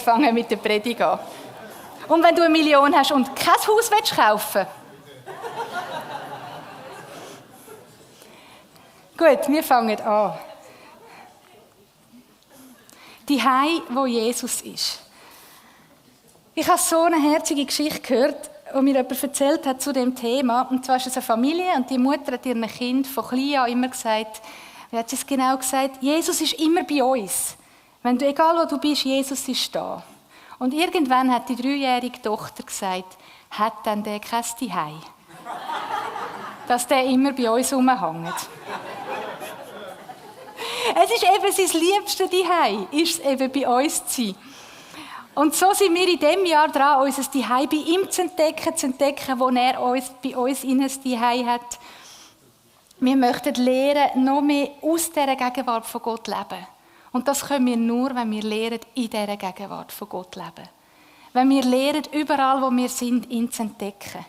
fangen mit der Predigt an. Und wenn du 1 Million hast und kein Haus willst kaufen. Gut, wir fangen an. Die Hei, wo Jesus ist. Ich habe so eine herzige Geschichte gehört, die mir jemand erzählt hat zu dem Thema. Und zwar ist es eine Familie und die Mutter hat ihrem Kind von klein an immer gesagt, wie hat sie es genau gesagt? Jesus ist immer bei uns. Wenn du, egal wo du bist, Jesus ist da. Und irgendwann hat die 3-jährige Tochter gesagt, hat denn der kein Zuhause? Dass der immer bei uns rumhängt. Es ist eben sein liebstes Zuhause, ist es eben bei uns zu sein. Und so sind wir in diesem Jahr dran, unser Zuhause bei ihm zu entdecken, wo er uns, bei uns in ein Zuhause hat. Wir möchten lernen, noch mehr aus dieser Gegenwart von Gott leben. Und das können wir nur, wenn wir lernen, in dieser Gegenwart von Gott leben. Wenn wir lernen, überall, wo wir sind, ihn zu entdecken.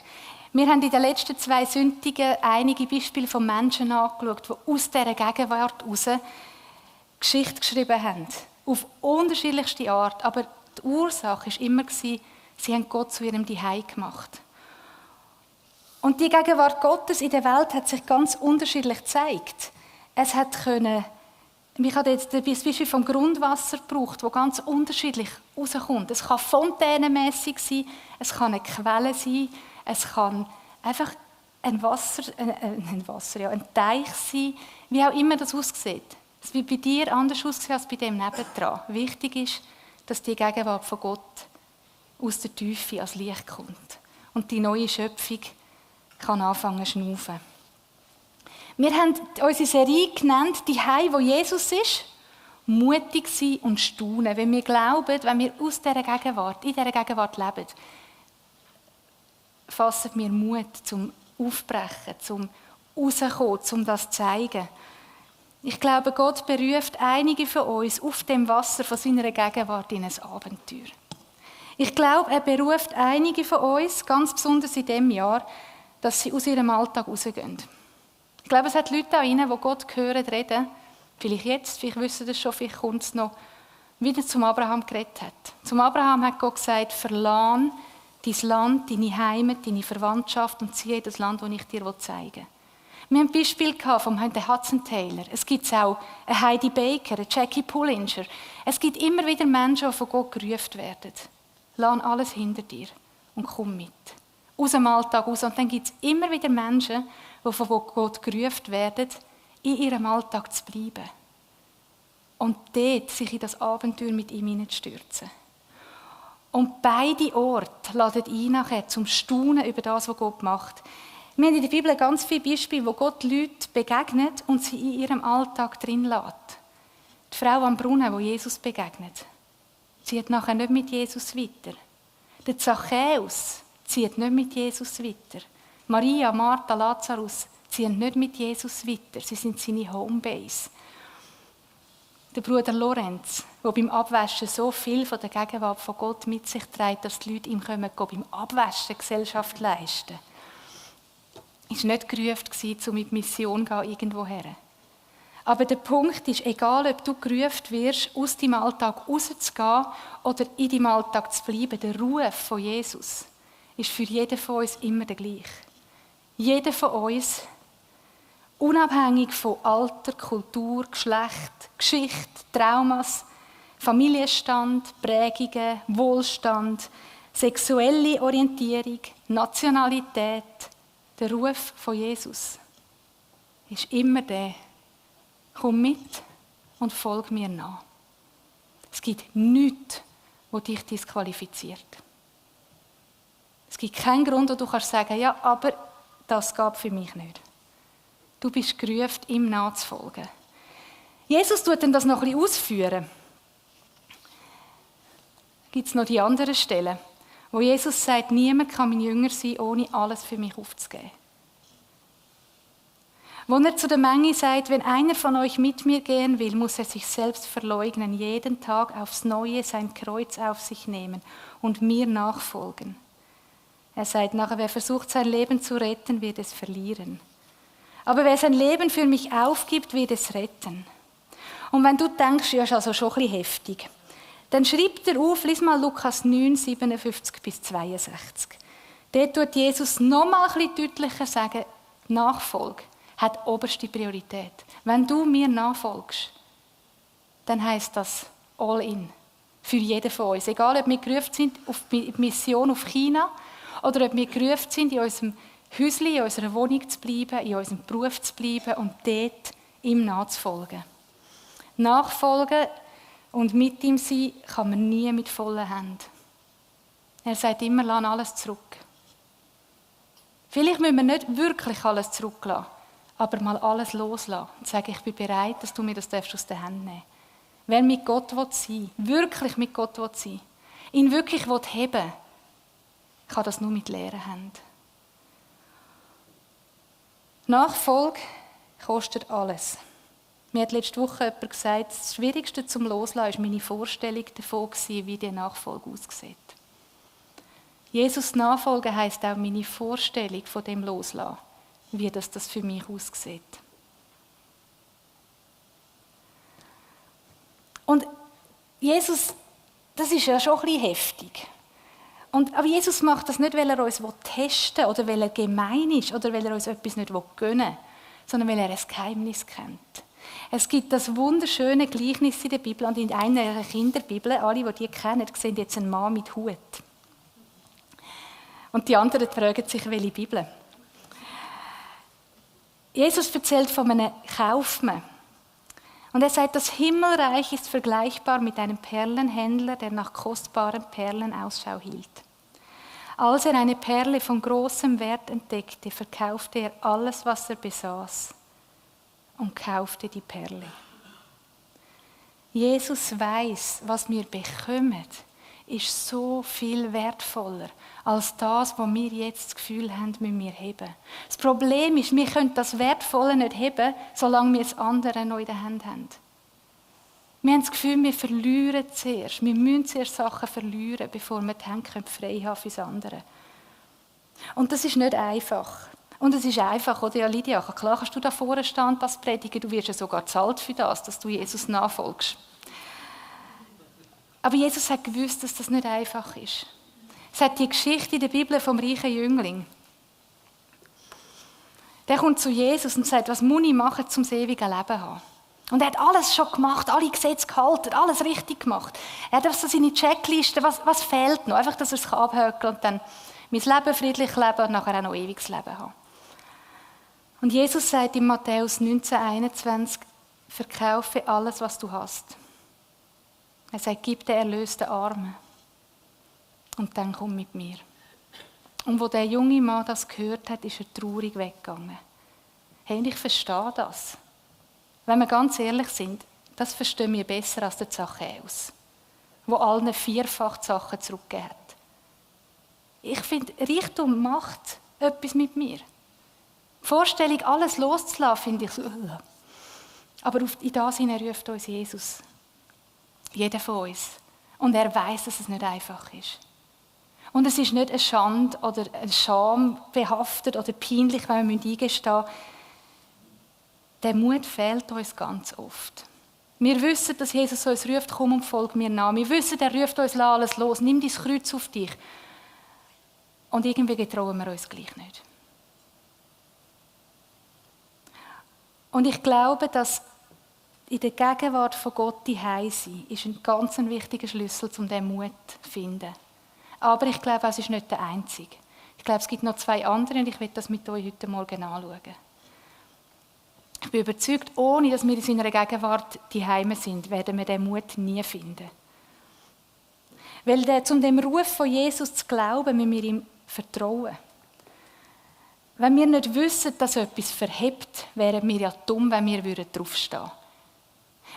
Wir haben in den letzten 2 Sündigen einige Beispiele von Menschen angeschaut, die aus dieser Gegenwart heraus Geschichte geschrieben haben. Auf unterschiedlichste Art. Aber die Ursache war immer, sie haben Gott zu ihrem Zuhause gemacht. Und die Gegenwart Gottes in der Welt hat sich ganz unterschiedlich gezeigt. Ich habe jetzt das Beispiel vom Grundwasser gebraucht, das ganz unterschiedlich rauskommt. Es kann fontänenmässig sein, es kann eine Quelle sein, es kann einfach ein Teich sein, wie auch immer das aussieht. Es wird bei dir anders aussehen als bei dem nebendran. Wichtig ist, dass die Gegenwart von Gott aus der Tiefe als Licht kommt. Und die neue Schöpfung kann anfangen zu schnaufen. Wir haben unsere Serie genannt, die Hei, wo Jesus ist, mutig sein und staunen. Wenn wir glauben, wenn wir aus dieser Gegenwart, in dieser Gegenwart leben, fassen wir Mut zum Aufbrechen, zum Rauskommen, zum das zu zeigen. Ich glaube, Gott beruft einige von uns auf dem Wasser von seiner Gegenwart in ein Abenteuer. Ich glaube, er beruft einige von uns, ganz besonders in diesem Jahr, dass sie aus ihrem Alltag rausgehen. Ich glaube, es hat Leute auch rein, die Gott hören, reden. Vielleicht jetzt, vielleicht wissen das schon, vielleicht kommt es noch, wie er zum Abraham geredet hat. Zum Abraham hat Gott gesagt, verlass dein Land, deine Heimat, deine Verwandtschaft und ziehe in das Land, das ich dir zeigen will. Wir haben ein Beispiel vom Hudson Taylor. Es gibt auch eine Heidi Baker, eine Jackie Pullinger. Es gibt immer wieder Menschen, die von Gott gerufen werden. Lass alles hinter dir und komm mit. Aus dem Alltag raus. Und dann gibt es immer wieder Menschen, die von Gott gerufen werden, in ihrem Alltag zu bleiben. Und dort sich in das Abenteuer mit ihm hineinzustürzen. Und beide Orte laden ein nachher zum Staunen über das, was Gott macht. Wir haben in der Bibel ganz viele Beispiele, wo Gott Leute begegnet und sie in ihrem Alltag drin lässt. Die Frau am Brunnen, wo Jesus begegnet, zieht nachher nicht mit Jesus weiter. Der Zachäus zieht nicht mit Jesus weiter. Maria, Martha, Lazarus ziehen nicht mit Jesus weiter. Sie sind seine Homebase. Der Bruder Lorenz, der beim Abwaschen so viel von der Gegenwart von Gott mit sich trägt, dass die Leute ihm kommen, beim Abwaschen Gesellschaft leisten. Es war nicht gerufen, um mit Mission irgendwo her. Aber der Punkt ist, egal ob du gerufen wirst, aus deinem Alltag rauszugehen oder in deinem Alltag zu bleiben, der Ruf von Jesus ist für jeden von uns immer der gleiche. Jeder von uns, unabhängig von Alter, Kultur, Geschlecht, Geschichte, Traumas, Familienstand, Prägungen, Wohlstand, sexuelle Orientierung, Nationalität, der Ruf von Jesus ist immer der: Komm mit und folg mir nach. Es gibt nichts, das dich disqualifiziert. Es gibt keinen Grund, wo du kannst sagen, ja, aber das geht für mich nicht. Du bist gerufen, ihm nachzufolgen. Jesus tut dann das noch ein bisschen ausführen. Gibt es noch die anderen Stellen, wo Jesus sagt, niemand kann mein Jünger sein, ohne alles für mich aufzugeben. Wo er zu der Menge sagt, wenn einer von euch mit mir gehen will, muss er sich selbst verleugnen, jeden Tag aufs Neue sein Kreuz auf sich nehmen und mir nachfolgen. Er sagt nachher, wer versucht, sein Leben zu retten, wird es verlieren. Aber wer sein Leben für mich aufgibt, wird es retten. Und wenn du denkst, ja, ist also schon ein bisschen heftig, Dann schreibt er auf, lies mal Lukas 9, 57 bis 62. Dort tut Jesus nochmal ein bisschen deutlicher sagen, Nachfolge hat oberste Priorität. Wenn du mir nachfolgst, dann heisst das all in. Für jeden von uns. Egal, ob wir gerufen sind auf die Mission auf China oder ob wir gerufen sind, in unserem Häuschen, in unserer Wohnung zu bleiben, in unserem Beruf zu bleiben und dort ihm nachzufolgen. Nachfolgen und mit ihm sein kann man nie mit vollen Händen. Er sagt immer, lass alles zurück. Vielleicht müssen wir nicht wirklich alles zurücklassen, aber mal alles loslassen und sagen, ich bin bereit, dass du mir das aus den Händen nehmen darfst. Wer mit Gott sein will, wirklich mit Gott sein will, ihn wirklich heben will, kann das nur mit leeren Händen. Nachfolge kostet alles. Mir hat letzte Woche jemand gesagt, das Schwierigste zum Loslassen war meine Vorstellung davon, wie die Nachfolge aussieht. Jesus nachfolgen heisst auch meine Vorstellung von dem Loslassen, wie das für mich aussieht. Und Jesus, das ist ja schon ein bisschen heftig. Aber Jesus macht das nicht, weil er uns testen will oder weil er gemein ist oder weil er uns etwas nicht gönnen will, sondern weil er ein Geheimnis kennt. Es gibt das wunderschöne Gleichnis in der Bibel und in einer Kinderbibel, alle, die kennen, sehen jetzt einen Mann mit Hut. Und die anderen fragen sich, welche Bibel. Jesus erzählt von einem Kaufmann. Und er sagt, das Himmelreich ist vergleichbar mit einem Perlenhändler, der nach kostbaren Perlen Ausschau hielt. Als er eine Perle von großem Wert entdeckte, verkaufte er alles, was er besaß und kaufte die Perle. Jesus weiß, was wir bekommen, ist so viel wertvoller als das, was wir jetzt das Gefühl haben, müssen wir heben. Das Problem ist, wir können das Wertvolle nicht heben, solange wir das andere noch in der Hand haben. Wir haben das Gefühl, wir verlieren zuerst. Wir müssen zuerst Sachen verlieren, bevor wir die Hände frei haben für das andere. Und das ist nicht einfach. Und es ist einfach, oder ja, Lydia, klar kannst du da vorne stehen und das predigen, du wirst ja sogar bezahlt für das, dass du Jesus nachfolgst. Aber Jesus hat gewusst, dass das nicht einfach ist. Es hat die Geschichte in der Bibel vom reichen Jüngling. Der kommt zu Jesus und sagt, was muss ich machen, um das ewige Leben zu haben? Und er hat alles schon gemacht, alle Gesetze gehalten, alles richtig gemacht. Er hat also seine Checkliste, was fehlt noch? Einfach, dass er es abhökeln kann und dann mein Leben friedlich leben und nachher auch noch ewiges Leben haben. Und Jesus sagt in Matthäus 19,21, verkaufe alles, was du hast. Er sagt, gib den erlösten Armen. Und dann komm mit mir. Und wo der junge Mann das gehört hat, ist er traurig weggegangen. Hey, und ich verstehe das. Wenn wir ganz ehrlich sind, das verstehen wir besser als der Zachäus, der allen vierfach die Sachen zurückgegeben hat. Ich finde, Reichtum macht etwas mit mir. Die Vorstellung, alles loszulassen, finde ich so. Aber in das hinein ruft uns Jesus. Jeder von uns. Und er weiß, dass es nicht einfach ist. Und es ist nicht eine Schande oder eine Scham behaftet oder peinlich, wenn wir eingestehen müssen. Der Mut fehlt uns ganz oft. Wir wissen, dass Jesus uns ruft, komm und folg mir nach. Wir wissen, er ruft uns, lass alles los, nimm dein Kreuz auf dich. Und irgendwie getrauen wir uns gleich nicht. Und ich glaube, dass in der Gegenwart von Gott die sein ist ein ganz wichtiger Schlüssel, um diesen Mut zu finden. Aber ich glaube, es ist nicht der einzige. Ich glaube, es gibt noch zwei andere und ich werde das mit euch heute Morgen anschauen. Ich bin überzeugt, ohne dass wir in seiner Gegenwart die Heime sind, werden wir diesen Mut nie finden. Weil um dem Ruf von Jesus zu glauben, müssen wir ihm vertrauen. Wenn wir nicht wissen, dass etwas verhebt, wären wir ja dumm, wenn wir draufstehen würden.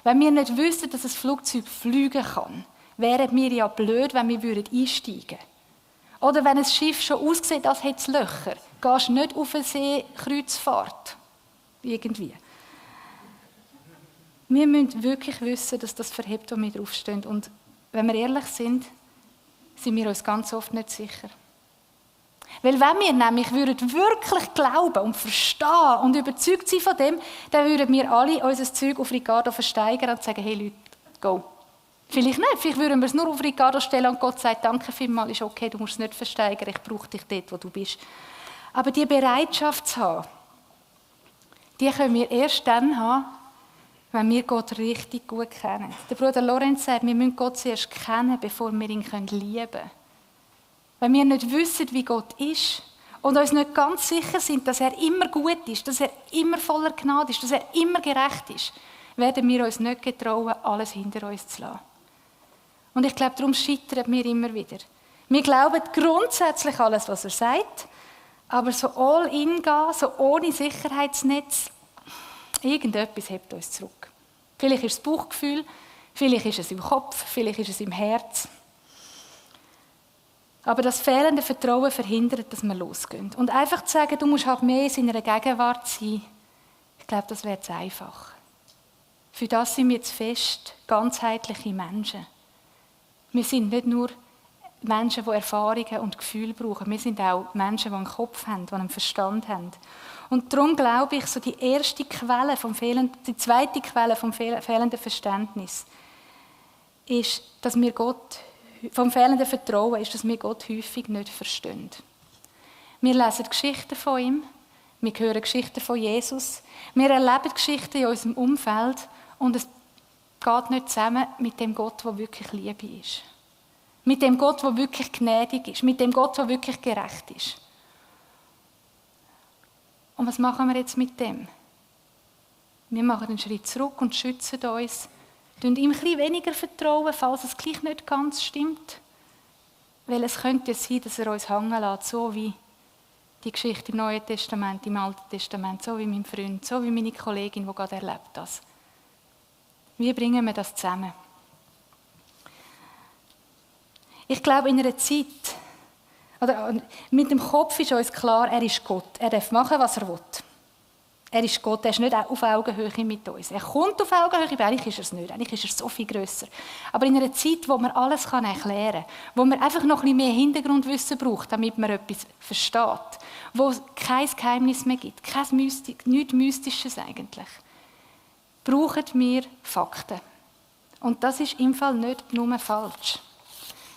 Wenn wir nicht wissen, dass ein Flugzeug fliegen kann, wären wir ja blöd, wenn wir einsteigen würden. Oder wenn ein Schiff schon aussieht, als hätte es Löcher, gehst du nicht auf eine Seekreuzfahrt. Irgendwie. Wir müssen wirklich wissen, dass das verhebt, wo wir draufstehen. Und wenn wir ehrlich sind wir uns ganz oft nicht sicher. Weil wenn wir nämlich wirklich glauben und verstehen und überzeugt sein von dem, dann würden wir alle unser Zeug auf Ricardo versteigern und sagen, hey Leute, go. Vielleicht nicht, vielleicht würden wir es nur auf Ricardo stellen und Gott sagt, danke vielmals, ist okay, du musst es nicht versteigern, ich brauche dich dort, wo du bist. Aber die Bereitschaft zu haben, die können wir erst dann haben, wenn wir Gott richtig gut kennen. Der Bruder Lorenz sagt, wir müssen Gott zuerst kennen, bevor wir ihn lieben können. Wenn wir nicht wissen, wie Gott ist und uns nicht ganz sicher sind, dass er immer gut ist, dass er immer voller Gnade ist, dass er immer gerecht ist, werden wir uns nicht getrauen, alles hinter uns zu lassen. Und ich glaube, darum scheitern wir immer wieder. Wir glauben grundsätzlich alles, was er sagt, aber so all in gehen, so ohne Sicherheitsnetz, irgendetwas hebt uns zurück. Vielleicht ist es Bauchgefühl, vielleicht ist es im Kopf, vielleicht ist es im Herz. Aber das fehlende Vertrauen verhindert, dass wir losgehen. Und einfach zu sagen, du musst halt mehr in seiner Gegenwart sein, ich glaube, das wäre zu einfach. Für das sind wir zu fest ganzheitliche Menschen. Wir sind nicht nur Menschen, die Erfahrungen und Gefühle brauchen. Wir sind auch Menschen, die einen Kopf haben, die einen Verstand haben. Und darum glaube ich, so die zweite Quelle vom fehlenden Verständnis ist, dass wir Gott, vom fehlenden Vertrauen ist, dass wir Gott häufig nicht verstehen. Wir lesen Geschichten von ihm, wir hören Geschichten von Jesus, wir erleben Geschichten in unserem Umfeld und es geht nicht zusammen mit dem Gott, der wirklich Liebe ist. Mit dem Gott, der wirklich gnädig ist. Mit dem Gott, der wirklich gerecht ist. Und was machen wir jetzt mit dem? Wir machen einen Schritt zurück und schützen uns. Wir ihm ein bisschen weniger vertrauen, falls es gleich nicht ganz stimmt. Weil es könnte sein, dass er uns hängen lässt, so wie die Geschichte im Neuen Testament, im Alten Testament, so wie mein Freund, so wie meine Kollegin, die gerade erlebt das. Wie bringen wir das zusammen? Ich glaube, in einer Zeit, oder mit dem Kopf ist uns klar, er ist Gott. Er darf machen, was er will. Er ist Gott, er ist nicht auf Augenhöhe mit uns. Er kommt auf Augenhöhe, aber eigentlich ist er es nicht. Eigentlich ist er so viel grösser. Aber in einer Zeit, wo man alles erklären kann, wo man einfach noch ein bisschen mehr Hintergrundwissen braucht, damit man etwas versteht, wo es kein Geheimnis mehr gibt, nichts Mystisches eigentlich, brauchen wir Fakten. Und das ist im Fall nicht nur falsch.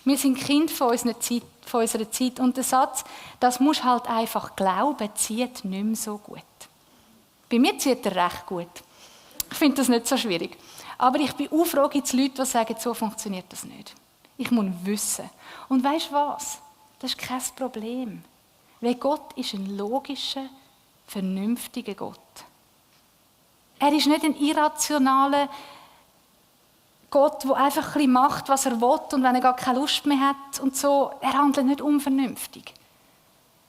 Wir sind Kind von unserer Zeit. Und der Satz, das musst halt einfach glauben, zieht nicht mehr so gut. Bei mir zieht er recht gut. Ich finde das nicht so schwierig. Aber ich bin auch froh, gibt es Leute, die sagen, so funktioniert das nicht. Ich muss wissen. Und weisst du was? Das ist kein Problem. Weil Gott ist ein logischer, vernünftiger Gott. Er ist nicht ein irrationaler Gott, der einfach ein bisschen macht, was er will, und wenn er gar keine Lust mehr hat und so, er handelt nicht unvernünftig.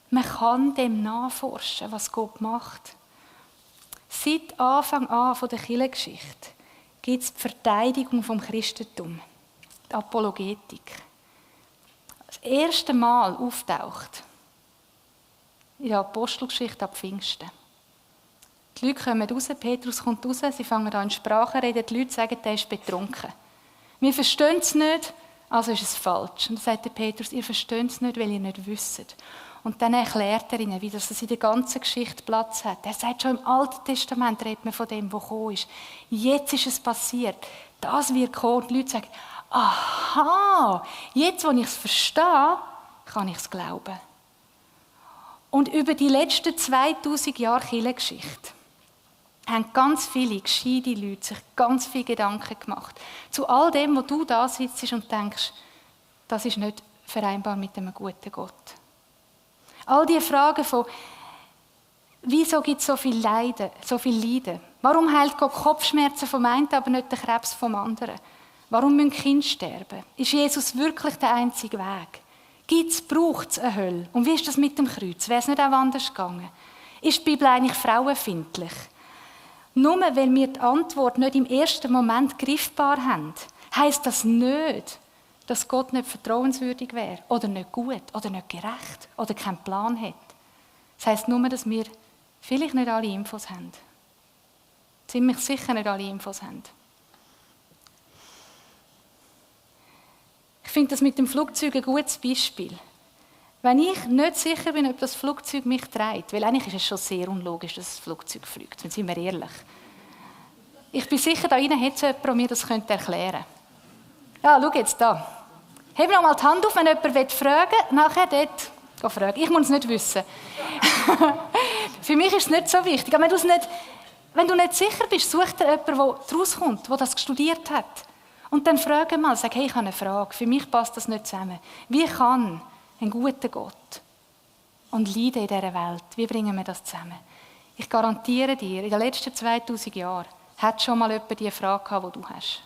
Man kann dem nachforschen, was Gott macht. Seit Anfang an von der Kirchengeschichte gibt es die Verteidigung vom Christentum, die Apologetik. Das erste Mal auftaucht in der Apostelgeschichte ab Pfingsten. Die Leute kommen raus, Petrus kommt raus, sie fangen an in Sprache reden, die Leute sagen, der ist betrunken. Wir verstehen es nicht, also ist es falsch. Und dann sagt der Petrus, ihr versteht es nicht, weil ihr nicht wisst. Und dann erklärt er ihnen, wie das in der ganzen Geschichte Platz hat. Er sagt, schon im Alten Testament redet man von dem, was gekommen ist. Jetzt ist es passiert. Das wird kommen. Und die Leute sagen, aha, jetzt, wo ich es verstehe, kann ich es glauben. Und über die letzten 2000 Jahre Kirchengeschichte haben ganz viele gescheite Leute sich ganz viele Gedanken gemacht. Zu all dem, wo du da sitzt und denkst, das ist nicht vereinbar mit einem guten Gott. All diese Fragen von, wieso gibt es so viel Leiden? Warum heilt Gott Kopfschmerzen vom einen, aber nicht den Krebs vom anderen? Warum müssen Kinder sterben? Ist Jesus wirklich der einzige Weg? Braucht es eine Hölle? Und wie ist das mit dem Kreuz? Wäre es nicht auch anders gegangen? Ist die Bibel eigentlich frauenfeindlich? Nur weil wir die Antwort nicht im ersten Moment griffbar haben, heisst das nicht, dass Gott nicht vertrauenswürdig wäre oder nicht gut oder nicht gerecht oder keinen Plan hat. Das heisst nur, dass wir vielleicht nicht alle Infos haben. Ziemlich sicher nicht alle Infos haben. Ich finde das mit dem Flugzeug ein gutes Beispiel. Wenn ich nicht sicher bin, ob das Flugzeug mich trägt, weil eigentlich ist es schon sehr unlogisch, dass das Flugzeug fliegt, sind wir ehrlich. Ich bin sicher, da innen hat es jemand, der mir das erklären könnte. Ja, schau jetzt da. Heb noch mal die Hand auf, wenn jemand fragen will. Nachher dort fragen. Ich muss es nicht wissen. Für mich ist es nicht so wichtig. Aber wenn du nicht sicher bist, such dir jemanden, der daraus kommt, der das studiert hat. Und dann frage mal, sag, hey, ich habe eine Frage. Für mich passt das nicht zusammen. Wie kann ein guter Gott und Leiden in dieser Welt, wie bringen wir das zusammen? Ich garantiere dir, in den letzten 2000 Jahren hat schon mal jemand die Frage gehabt, die du hast.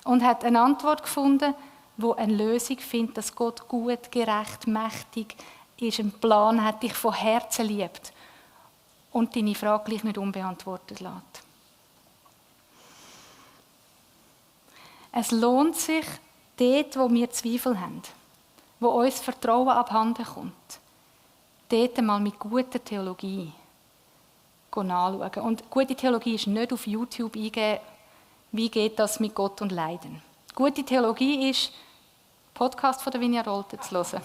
Und hat eine Antwort gefunden, wo eine Lösung findet, dass Gott gut, gerecht, mächtig ist, einen Plan hat, dich von Herzen liebt und deine Frage gleich nicht unbeantwortet lässt. Es lohnt sich, dort, wo wir Zweifel haben, wo uns Vertrauen abhanden kommt, dort mal mit guter Theologie nachschauen. Und gute Theologie ist nicht auf YouTube eingeben, wie geht das mit Gott und Leiden. Gute Theologie ist, Podcast von der Vinja Rolte zu hören.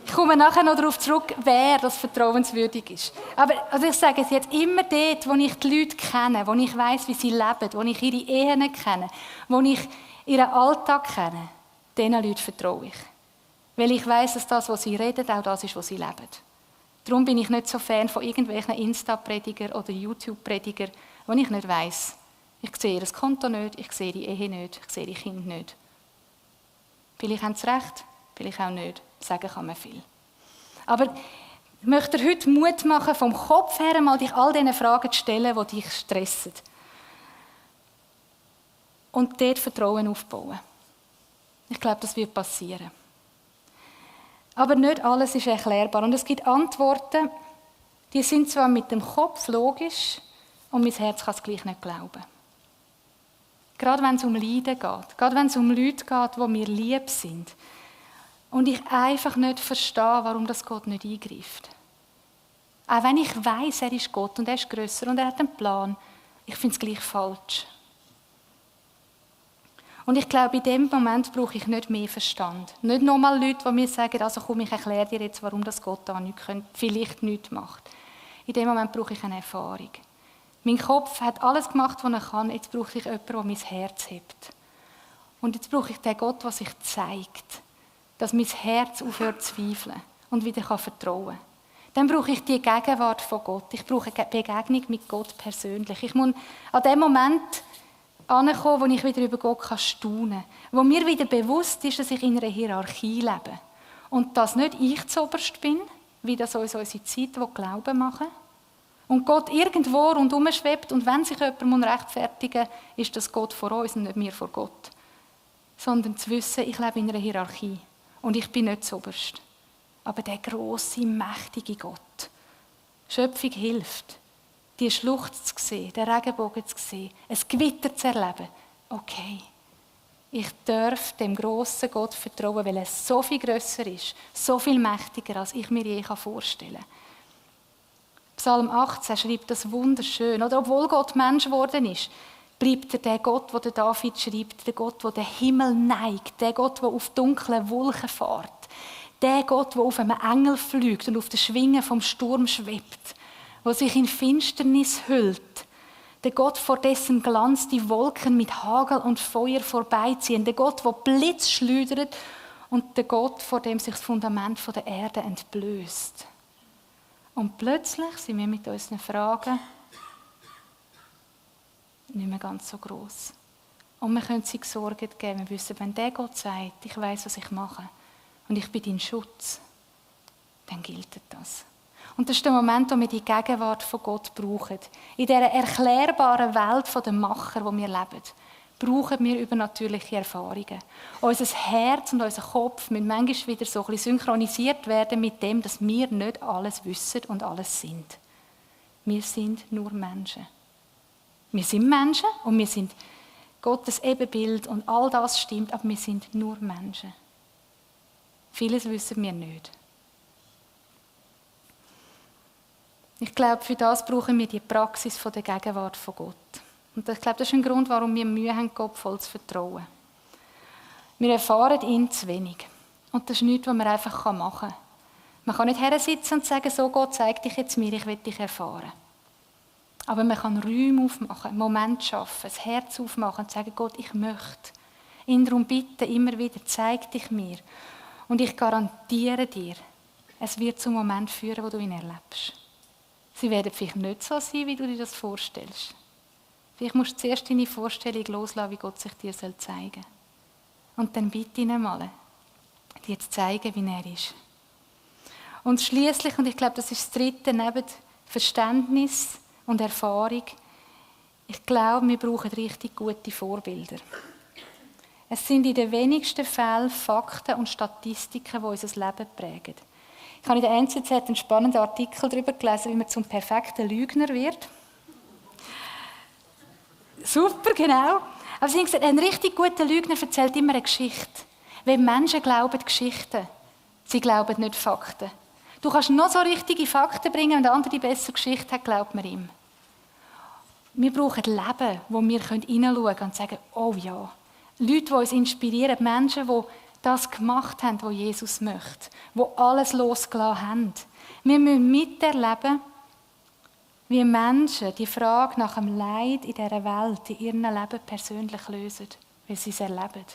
Ich komme nachher noch darauf zurück, wer das vertrauenswürdig ist. Aber also ich sage es jetzt immer dort, wo ich die Leute kenne, wo ich weiss, wie sie leben, wo ich ihre Ehen kenne, wo ich ihren Alltag kenne, diesen Leuten vertraue ich. Weil ich weiss, dass das, was sie reden, auch das ist, was sie leben. Darum bin ich nicht so Fan von irgendwelchen Insta-Prediger oder YouTube-Prediger, wo ich nicht weiss. Ich sehe ihr Konto nicht, ich sehe die Ehe nicht, ich sehe die Kinder nicht. Vielleicht haben sie recht, vielleicht auch nicht. Sagen kann man viel. Aber ich möchte dir heute Mut machen, vom Kopf her mal dich all diesen Fragen zu stellen, die dich stressen. Und dort Vertrauen aufbauen. Ich glaube, das wird passieren. Aber nicht alles ist erklärbar. Und es gibt Antworten, die sind zwar mit dem Kopf logisch, und mein Herz kann es gleich nicht glauben. Gerade wenn es um Leiden geht, gerade wenn es um Leute geht, die mir lieb sind, und ich einfach nicht verstehe, warum das Gott nicht eingreift. Auch wenn ich weiss, er ist Gott und er ist grösser und er hat einen Plan, ich finde es gleich falsch. Und ich glaube, in dem Moment brauche ich nicht mehr Verstand. Nicht nochmal Leute, die mir sagen, also komm, ich erkläre dir jetzt, warum das Gott da vielleicht nichts macht. In dem Moment brauche ich eine Erfahrung. Mein Kopf hat alles gemacht, was er kann. Jetzt brauche ich jemanden, der mein Herz hebt. Und jetzt brauche ich den Gott, der sich zeigt. Dass mein Herz aufhört zu zweifeln und wieder vertrauen kann. Dann brauche ich die Gegenwart von Gott. Ich brauche eine Begegnung mit Gott persönlich. Ich muss an dem Moment ankommen, wo ich wieder über Gott staunen kann. Wo mir wieder bewusst ist, dass ich in einer Hierarchie lebe. Und dass nicht ich zuoberst bin, wie das uns unsere Zeit, die Glauben machen. Und Gott irgendwo rundherum schwebt und wenn sich jemand rechtfertigen muss, ist das Gott vor uns und nicht wir vor Gott. Sondern zu wissen, ich lebe in einer Hierarchie. Und ich bin nicht zuoberst. Aber der grosse, mächtige Gott. Schöpfung hilft. Die Schlucht zu sehen, den Regenbogen zu sehen, ein Gewitter zu erleben. Okay, ich darf dem grossen Gott vertrauen, weil er so viel grösser ist, so viel mächtiger, als ich mir je vorstellen kann. Psalm 18 schreibt das wunderschön. Oder obwohl Gott Mensch geworden ist, bleibt er der Gott, der David schreibt, der Gott, der den Himmel neigt, der Gott, der auf dunklen Wolken fährt, der Gott, der auf einem Engel fliegt und auf den Schwingen vom Sturm schwebt, der sich in Finsternis hüllt, der Gott, vor dessen Glanz die Wolken mit Hagel und Feuer vorbeiziehen, der Gott, der Blitz schleudert und der Gott, vor dem sich das Fundament der Erde entblößt. Und plötzlich sind wir mit unseren Fragen nicht mehr ganz so gross. Und wir können sich Sorgen geben. Wir wissen, wenn der Gott sagt, ich weiss, was ich mache und ich bin dein Schutz, dann gilt das. Und das ist der Moment, wo wir die Gegenwart von Gott brauchen. In dieser erklärbaren Welt der Macher, wo wir leben, brauchen wir übernatürliche Erfahrungen. Unser Herz und unser Kopf müssen manchmal wieder so ein bisschen synchronisiert werden mit dem, dass wir nicht alles wissen und alles sind. Wir sind nur Menschen. Wir sind Menschen und wir sind Gottes Ebenbild und all das stimmt, aber wir sind nur Menschen. Vieles wissen wir nicht. Ich glaube, für das brauchen wir die Praxis von der Gegenwart von Gott. Und ich glaube, das ist ein Grund, warum wir Mühe haben, Gott voll zu vertrauen. Wir erfahren ihn zu wenig. Und das ist nichts, was man einfach machen kann. Man kann nicht hersitzen und sagen, so Gott, zeig dich jetzt mir, ich will dich erfahren. Aber man kann Räume aufmachen, einen Moment schaffen, ein Herz aufmachen und sagen, Gott, ich möchte. Ihn darum bitten, immer wieder, zeig dich mir. Und ich garantiere dir, es wird zum Moment führen, wo du ihn erlebst. Sie werden vielleicht nicht so sein, wie du dir das vorstellst. Vielleicht musst du zuerst deine Vorstellung loslassen, wie Gott sich dir zeigen soll. Und dann bitte ihn einmal, dir zu zeigen, wie er ist. Und schließlich, und ich glaube, das ist das Dritte, neben Verständnis und Erfahrung, ich glaube, wir brauchen richtig gute Vorbilder. Es sind in den wenigsten Fällen Fakten und Statistiken, die unser Leben prägen. Ich habe in der NZZ einen spannenden Artikel darüber gelesen, wie man zum perfekten Lügner wird. Super, genau. Aber sie haben gesagt, ein richtig guter Lügner erzählt immer eine Geschichte. Weil Menschen glauben Geschichten. Sie glauben nicht Fakten. Du kannst noch so richtige Fakten bringen, und der andere die bessere Geschichte hat, glaubt man ihm. Wir brauchen Leben, wo wir hineinschauen können und sagen, oh ja. Leute, die uns inspirieren, Menschen, die das gemacht haben, was Jesus möchte, die alles losgelassen haben. Wir müssen miterleben, wie Menschen die Frage nach dem Leid in dieser Welt, in ihrem Leben persönlich lösen, weil sie es erleben.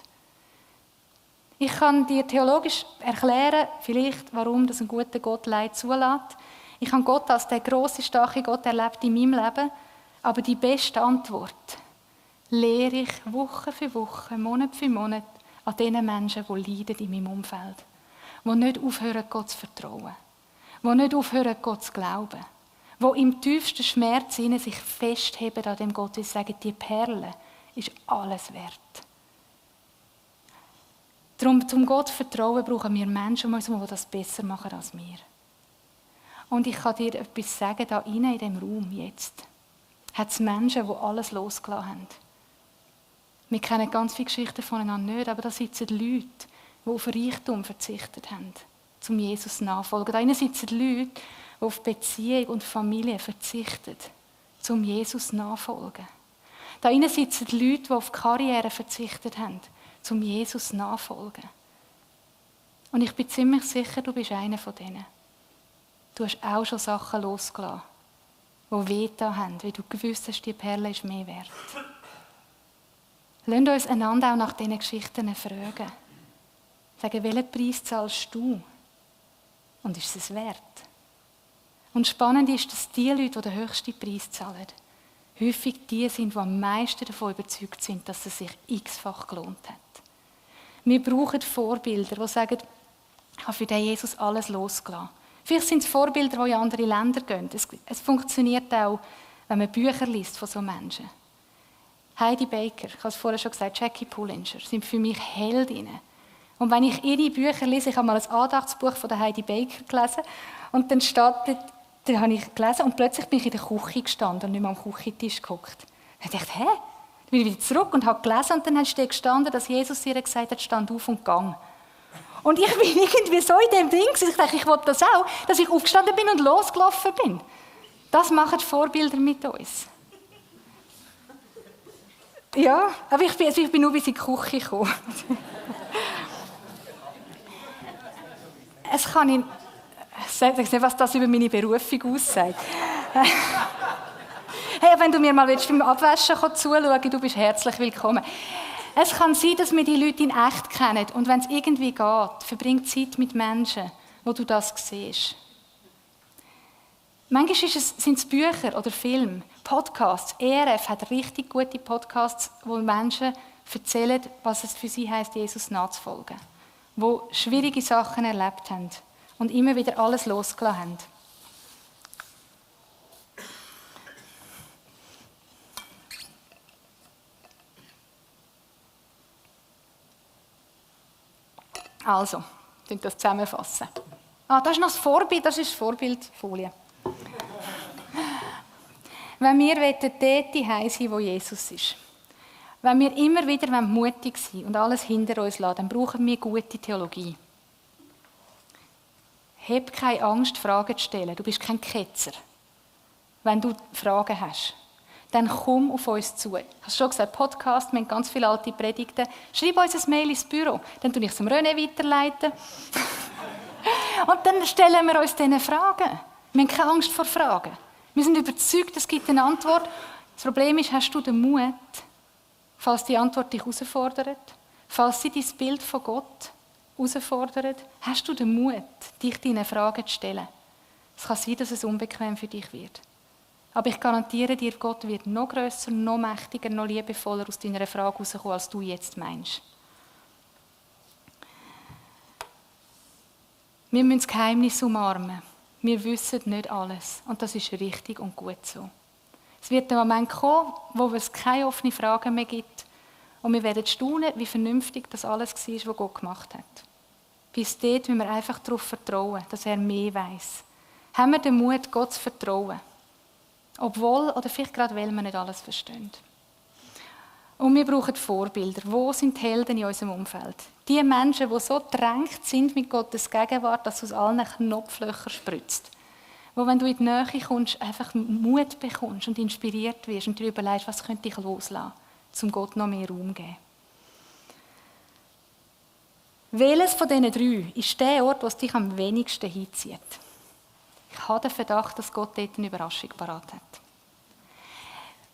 Ich kann dir theologisch erklären, vielleicht, warum das ein guter Gott Leid zulässt. Ich habe Gott als der grosse, starke Gott erlebt in meinem Leben. Aber die beste Antwort lehre ich Woche für Woche, Monat für Monat an den Menschen, die leiden in meinem Umfeld. Die nicht aufhören, Gott zu vertrauen. Die nicht aufhören, Gott zu glauben. Die im tiefsten Schmerz sich festheben an dem Gott und sagen, die Perle ist alles wert. Darum, zum Gott zu vertrauen, brauchen wir Menschen, die das besser machen als wir. Und ich kann dir etwas sagen, da innen in diesem Raum jetzt, hat es Menschen, die alles losgelassen haben. Wir kennen ganz viele Geschichten voneinander nicht, aber da sitzen Leute, die auf Reichtum verzichtet haben, zum Jesus nachfolgen. Da innen sitzen Leute, die auf Beziehung und Familie verzichten, zum Jesus nachfolgen. Da innen sitzen Leute, die auf Karriere verzichtet haben, zum Jesus nachfolgen. Und ich bin ziemlich sicher, du bist einer von denen. Du hast auch schon Sachen losgelassen, die wehgetan haben, weil du gewusst hast, die Perle ist mehr wert. Lasst uns einander auch nach diesen Geschichten fragen. Sagen, welchen Preis zahlst du? Und ist es wert? Und spannend ist, dass die Leute, die den höchsten Preis zahlen, häufig die sind, die am meisten davon überzeugt sind, dass es sich x-fach gelohnt hat. Wir brauchen Vorbilder, die sagen, ich habe für den Jesus alles losgelassen. Vielleicht sind es Vorbilder, die in andere Länder gehen. Es funktioniert auch, wenn man Bücher liest von so Menschen. Heidi Baker, ich habe es vorher schon gesagt, Jackie Pullinger, sind für mich Heldinnen. Und wenn ich ihre Bücher lese, ich habe mal ein Andachtsbuch von der Heidi Baker gelesen, und dann steht dort, da habe ich gelesen und plötzlich bin ich in der Küche gestanden und nicht mehr am Küchentisch geguckt. Dann dachte ich, hä? Dann bin ich wieder zurück und habe gelesen und dann steht gestanden, dass Jesus ihr gesagt hat, stand auf und gang. Und ich bin irgendwie so in dem Ding, ich dachte, ich wollte das auch, dass ich aufgestanden bin und losgelaufen bin. Das machen Vorbilder mit uns. Ja, aber ich bin nur bis in die Küche gekommen. Ich sage nicht, was das über meine Berufung aussagt. Hey, wenn du mir mal beim Abwaschen zuschauen, du bist herzlich willkommen. Es kann sein, dass wir die Leute in echt kennen. Und wenn es irgendwie geht, verbring Zeit mit Menschen, wo du das siehst. Manchmal sind es Bücher oder Filme, Podcasts. ERF hat richtig gute Podcasts, wo Menschen erzählen, was es für sie heisst, Jesus nachzufolgen. Die schwierige Sachen erlebt haben und immer wieder alles losgelassen haben. Also, ich das zusammenfassen. Das ist noch das Vorbild, das ist die Vorbildfolie. Wenn wir dort sein wollen, wo Jesus ist, wenn wir immer wieder mutig sind und alles hinter uns lassen, dann brauchen wir gute Theologie. Hab keine Angst, Fragen zu stellen. Du bist kein Ketzer. Wenn du Fragen hast, dann komm auf uns zu. Ich habe schon gesagt, Podcast, wir haben ganz viele alte Predigten. Schreib uns ein Mail ins Büro, dann tue ich es dem René weiterleiten. Und dann stellen wir uns diese Fragen. Wir haben keine Angst vor Fragen. Wir sind überzeugt, es gibt eine Antwort. Das Problem ist, hast du den Mut, falls die Antwort dich herausfordert, falls sie dein Bild von Gott herausfordert, hast du den Mut, dich deine Fragen zu stellen. Es kann sein, dass es unbequem für dich wird. Aber ich garantiere dir, Gott wird noch grösser, noch mächtiger, noch liebevoller aus deiner Frage herauskommen, als du jetzt meinst. Wir müssen das Geheimnis umarmen. Wir wissen nicht alles. Und das ist richtig und gut so. Es wird ein Moment kommen, wo es keine offenen Fragen mehr gibt. Und wir werden staunen, wie vernünftig das alles war, was Gott gemacht hat. Bis dort müssen wir einfach darauf vertrauen, dass er mehr weiss. Haben wir den Mut, Gott zu vertrauen? Obwohl, oder vielleicht gerade, weil wir nicht alles verstehen. Und wir brauchen Vorbilder. Wo sind die Helden in unserem Umfeld? Die Menschen, die so drängt sind mit Gottes Gegenwart, dass es aus allen Knopflöchern spritzt. Wo, wenn du in die Nähe kommst, einfach Mut bekommst und inspiriert wirst und dir überlegst, was könnte ich loslassen, um Gott noch mehr Raum zu geben. Welches von diesen 3 ist der Ort, wo es dich am wenigsten hinzieht? Ich habe den Verdacht, dass Gott dort eine Überraschung parat hat.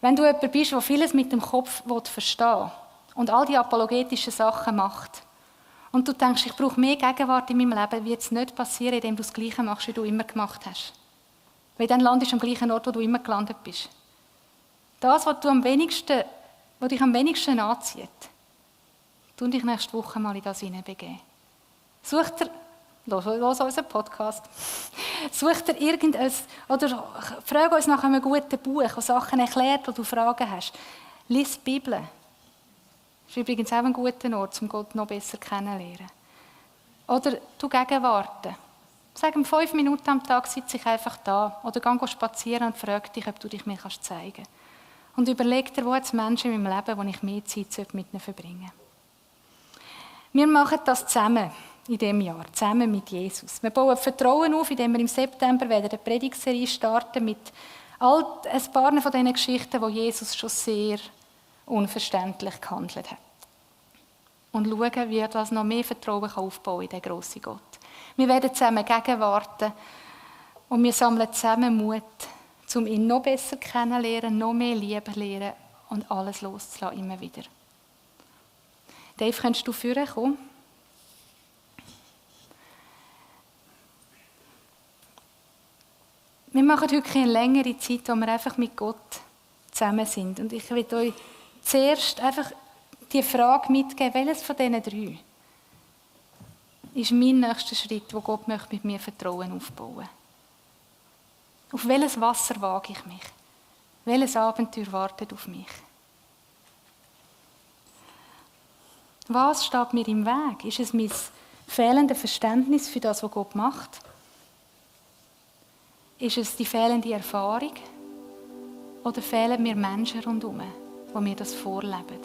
Wenn du jemand bist, der vieles mit dem Kopf verstehen will und all die apologetischen Sachen macht und du denkst, ich brauche mehr Gegenwart in meinem Leben, wird es nicht passieren, indem du das Gleiche machst, wie du immer gemacht hast. Weil dann landest du am gleichen Ort, wo du immer gelandet bist. Das, was dich am wenigsten anzieht, tu dich nächste Woche mal in das hineinbegeben. Los unseren Podcast. Such dir irgendein, oder frag uns nach einem guten Buch, das Sachen erklärt, wo du Fragen hast. Lies die Bibel. Das ist übrigens auch ein guter Ort, um Gott noch besser kennenzulernen. Oder du gegenwarten. Sag ihm 5 Minuten am Tag sitze ich einfach da. Oder geh spazieren und frag dich, ob du dich mir zeigen kannst. Und überleg dir, wo es Menschen in meinem Leben, wo ich mehr Zeit mit ihnen verbringen sollte. Wir machen das zusammen in diesem Jahr, zusammen mit Jesus. Wir bauen Vertrauen auf, indem wir im September eine Predigtserie starten mit ein paar von diesen Geschichten, wo Jesus schon sehr unverständlich gehandelt hat. Und schauen, wie das noch mehr Vertrauen aufbauen kann in den grossen Gott. Wir werden zusammen gegenwarten und wir sammeln zusammen Mut, um ihn noch besser kennenzulernen, noch mehr lieben lernen und alles loszulassen, immer wieder. Dave, könntest du vorne kommen? Wir machen heute eine längere Zeit, wo wir einfach mit Gott zusammen sind. Und ich will euch zuerst einfach die Frage mitgeben, welches von diesen 3 ist mein nächster Schritt, wo Gott möchte mit mir Vertrauen aufbauen. Auf welches Wasser wage ich mich? Welches Abenteuer wartet auf mich? Was steht mir im Weg? Ist es mein fehlendes Verständnis für das, was Gott macht? Ist es die fehlende Erfahrung? Oder fehlen mir Menschen rundherum, die mir das vorleben?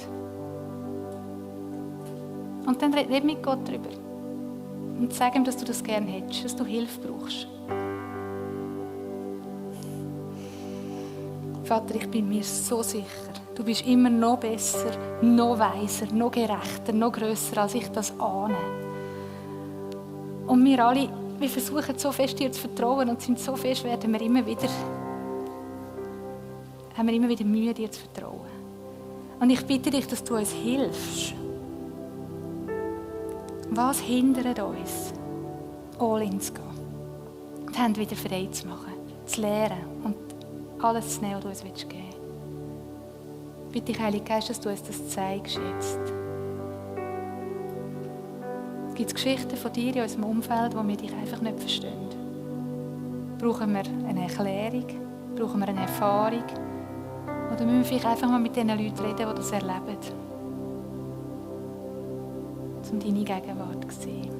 Und dann red mit Gott darüber. Und sag ihm, dass du das gerne hättest, dass du Hilfe brauchst. Vater, ich bin mir so sicher, du bist immer noch besser, noch weiser, noch gerechter, noch grösser, als ich das ahne. Und wir alle, wir versuchen so fest dir zu vertrauen und sind so fest, haben wir immer wieder Mühe, dir zu vertrauen. Und ich bitte dich, dass du uns hilfst. Was hindert uns, all in zu gehen? Die Hände wieder frei zu machen, zu lehren und alles zu nehmen, was du uns geben willst. Bitte dich, Heiliger Geist, dass du uns das zeigst jetzt. Es gibt Geschichten von dir in unserem Umfeld, wo wir dich einfach nicht verstehen. Brauchen wir eine Erklärung? Brauchen wir eine Erfahrung? Oder müssen wir vielleicht einfach mal mit den Leuten reden, die das erleben? Um deine Gegenwart zu sehen.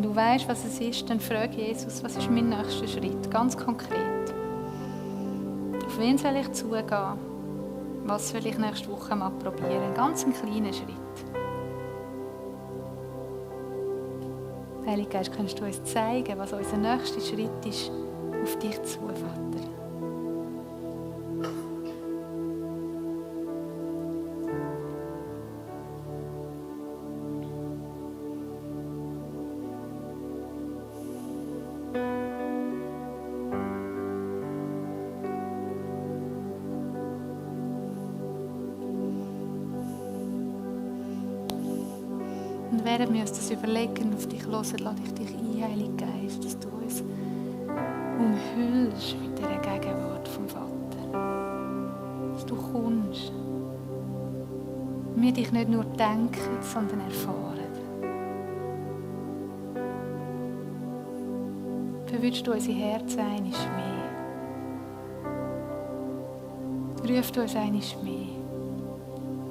wenn du weißt, was es ist, dann frag Jesus, was ist mein nächster Schritt? Ganz konkret. Auf wen soll ich zugehen? Was will ich nächste Woche mal probieren? Ganz einen kleinen Schritt. Heiliger Geist, kannst du uns zeigen, was unser nächster Schritt ist auf dich zu, Vater? Und während wir uns das überlegen, auf dich hören, lade ich dich ein, Heiliger Geist, dass du uns umhüllst mit dieser Gegenwart vom Vater. Dass du kommst. Und wir dich nicht nur denken, sondern erfahren. Verwünschst du unsere Herzen einmal mehr. Ruf uns einmal mehr.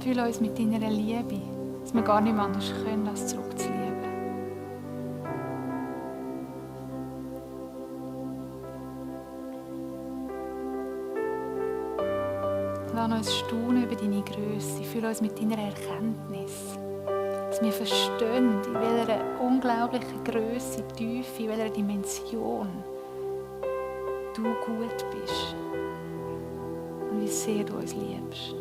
Fühl uns mit deiner Liebe, dass wir gar nicht mehr anders können, als zurückzulieben. Lass uns staunen über deine Grösse. Fühl uns mit deiner Erkenntnis. Dass wir verstehen, in welcher unglaublichen Grösse, Tiefe, in welcher Dimension du gut bist. Und wie sehr du uns liebst.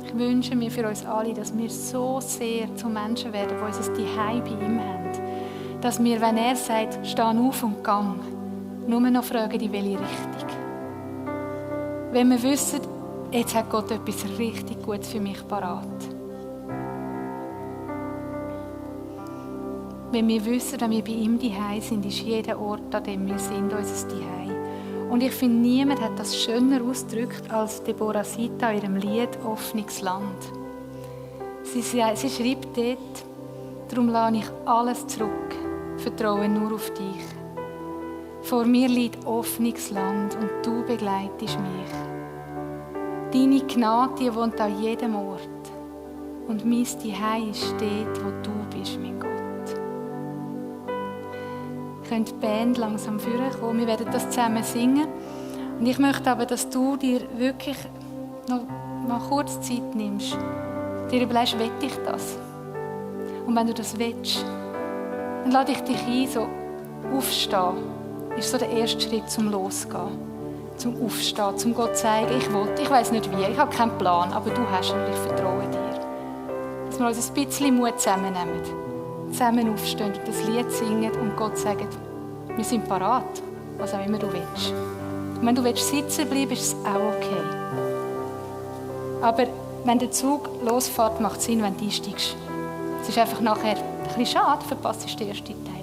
Ich wünsche mir für uns alle, dass wir so sehr zu Menschen werden, die unser Zuhause bei ihm haben. Dass wir, wenn er sagt, steh auf und gang, nur noch fragen, in welche Richtung. Wenn wir wissen, jetzt hat Gott etwas richtig Gutes für mich parat. Wenn wir wissen, dass wir bei ihm daheim sind, ist jeder Ort, an dem wir sind, unser Zuhause. Und ich finde, niemand hat das schöner ausgedrückt als Deborah Sita in ihrem Lied «Offenes Land». Sie schreibt dort, «Darum lasse ich alles zurück, vertraue nur auf dich. Vor mir liegt offenes Land und du begleitest mich. Deine Gnade, die wohnt an jedem Ort und mein Zuhause steht, wo du bist, mein Gott.» Könnt die Band langsam vorkommen. Wir werden das zusammen singen. Und ich möchte aber, dass du dir wirklich noch mal kurz Zeit nimmst. Dir überlegst, will ich das? Und wenn du das willst, dann lade ich dich ein, so aufstehen. Das ist so der erste Schritt zum Losgehen. Zum Aufstehen, zum Gott zeigen, ich will. Ich weiss nicht wie, ich habe keinen Plan, aber du hast ihn und ich vertraue dir. Dass wir uns ein bisschen Mut zusammennehmen. Zusammen aufstehen und das Lied singen und Gott sagen, wir sind parat, was auch immer du willst. Und wenn du willst sitzen bleiben, ist es auch okay. Aber wenn der Zug losfährt, macht es Sinn, wenn du einsteigst. Es ist einfach nachher ein bisschen schade, verpasst du den ersten Teil.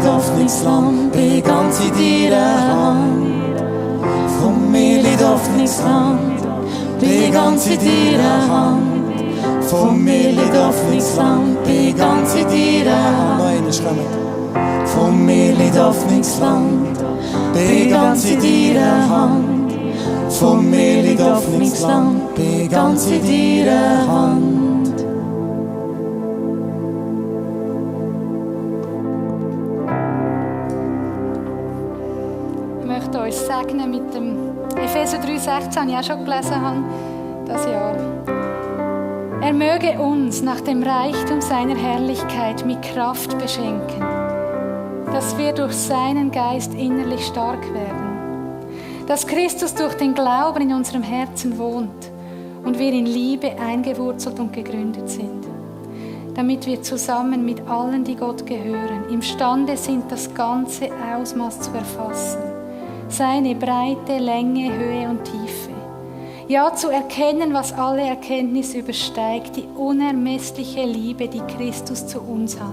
Hoffnungsland, bin ganz in deiner Hand. Von mir liegt Hoffnungsland, bin ganz in deiner Hand. Von mir liegt Hoffnungsland, bin ganz in deiner Hand. Noch einmal kommen. Von mir liegt Hoffnungsland, bin ganz in deiner Hand. Von mir liegt Hoffnungsland, bin ganz in deiner Hand. Ich möchte uns segnen mit dem Epheser 3,16, ich auch schon gelesen habe, das Jahr. Er möge uns nach dem Reichtum seiner Herrlichkeit mit Kraft beschenken, dass wir durch seinen Geist innerlich stark werden, dass Christus durch den Glauben in unserem Herzen wohnt und wir in Liebe eingewurzelt und gegründet sind, damit wir zusammen mit allen, die Gott gehören, imstande sind, das ganze Ausmaß zu erfassen, seine Breite, Länge, Höhe und Tiefe. Ja, zu erkennen, was alle Erkenntnis übersteigt, die unermessliche Liebe, die Christus zu uns hat.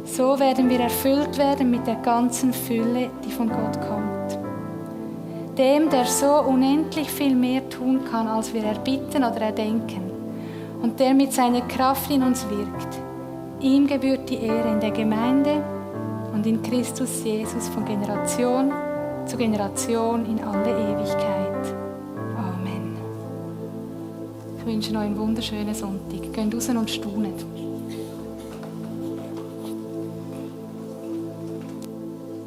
So werden wir erfüllt werden mit der ganzen Fülle, die von Gott kommt. Dem, der so unendlich viel mehr tun kann, als wir erbitten oder erdenken, und der mit seiner Kraft in uns wirkt. Ihm gebührt die Ehre in der Gemeinde und in Christus Jesus von Generation zu Generation in alle Ewigkeit. Amen. Ich wünsche euch einen wunderschönen Sonntag. Geht raus und staunet.